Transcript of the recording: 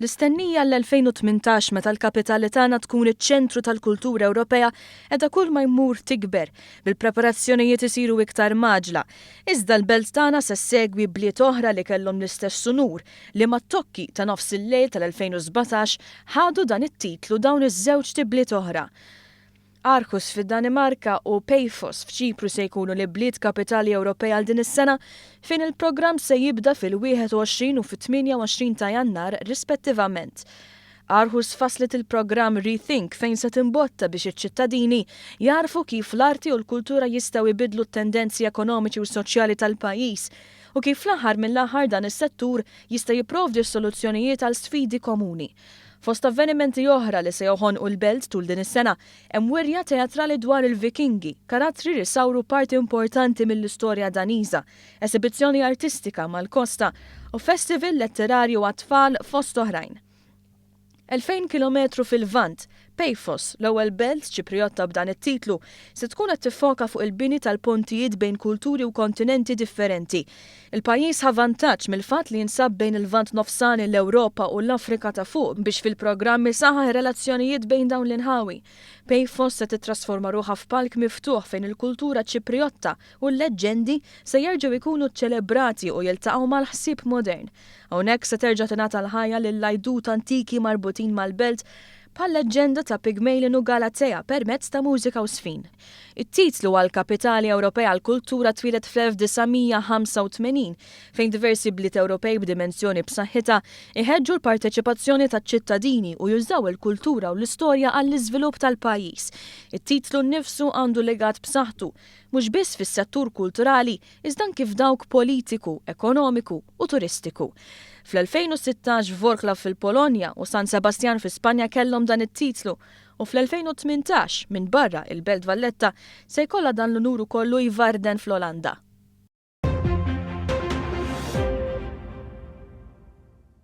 L-istennija għall-2018 meta l-kapitali tagħna tkun iċ-ċentru tal-kultura Ewropea qiegħda kull ma jmur tikber, bil-preparazzjonijiet isiru iktar mgħaġġla. Iżda l-belt tagħna se ssegwi bliet oħra li kellhom l-istess unur li mat-tokki ta' nofs il-lejl tal-2017 ħadu dan it-titlu dawn iż-żewġt ibliet oħra. Aarhus fid-Danimarka u Paphos f'Ċipru se jkunu l-ibliet kapitali Ewropej għal din is-sena fejn il-programm se jibda fil-21 u fit-28 ta' Jannar rispettivament. Aarhus fasslet il-programm Rethink fejn se timbotta biex iċ-ċittadini jagħrfu kif l-arti u l-kultura jistgħu jbiddlu t-tendenzi ekonomiċi u soċjali tal-pajjiż u kif fl-aħħar mill-aħħar dan is-settur jista' jipprovdi s-soluzzjonijiet għal sfidi komuni. Fost avvenimenti oħra li se joħonqu l-belt tul din is-sena hemm wirja teatrali dwar il-Vikingi, karattri li sawru parti importanti mill-istorja Daniża, esibizzjoni artistika mal-kosta u festival letterarju għat-tfal fost oħrajn. 2000 kilometru fil-Lvant, Paphos, l-ewwel belt Ċipriotta b'dan it-titlu, se tkun qed tiffoka fuq il-bini tal-pontijiet bejn kulturi u kontinenti differenti. Il-pajjiż ħa vantaġġ mill-fatt li jinsab bejn il-Lvant Nofsani, l-Ewropa u l-Afrika ta' Fuq biex fil-programm isaħħaħ ir-relazzjonijiet bejn dawn l-inħawi. Paphos se tittrasforma ruħha f'palk miftuħ fejn il-kultura Ċipriotta u l-leġġendi se jerġgħu jkunu ċċelebrati u jiltaqgħu mal-ħsieb modern. Hawnhekk se terġa' tingħata l-ħajja lill-għajdut antiki marbutin mal-belt bħal-leġġenda ta' Pygmalion u Galatea permezz ta' mużika u żfin. It-titlu għal Kapitali Ewropea għall-Kultura twieled fl-1985, fejn diversi bliet Ewropej b'dimensjoni b'saħħitha iħeġġu l-parteċipazzjoni taċ-ċittadini u jużaw il-kultura u l-istorja għall-iżvilupp tal-pajjiż. It-titlu nnifsu għandu legat b'saħħtu, mhux biss fis-settur kulturali, iżda anki f'dawk politiku, ekonomiku u turistiku. Fl-2016 Wroclaw fil-Polonja u San Sebastian fi Spanja kellhom dan it-titlu u fl-2018, minbarra il-Belt Valletta, se jkollha dan l-unur ukoll Leeuwarden fl-Olanda.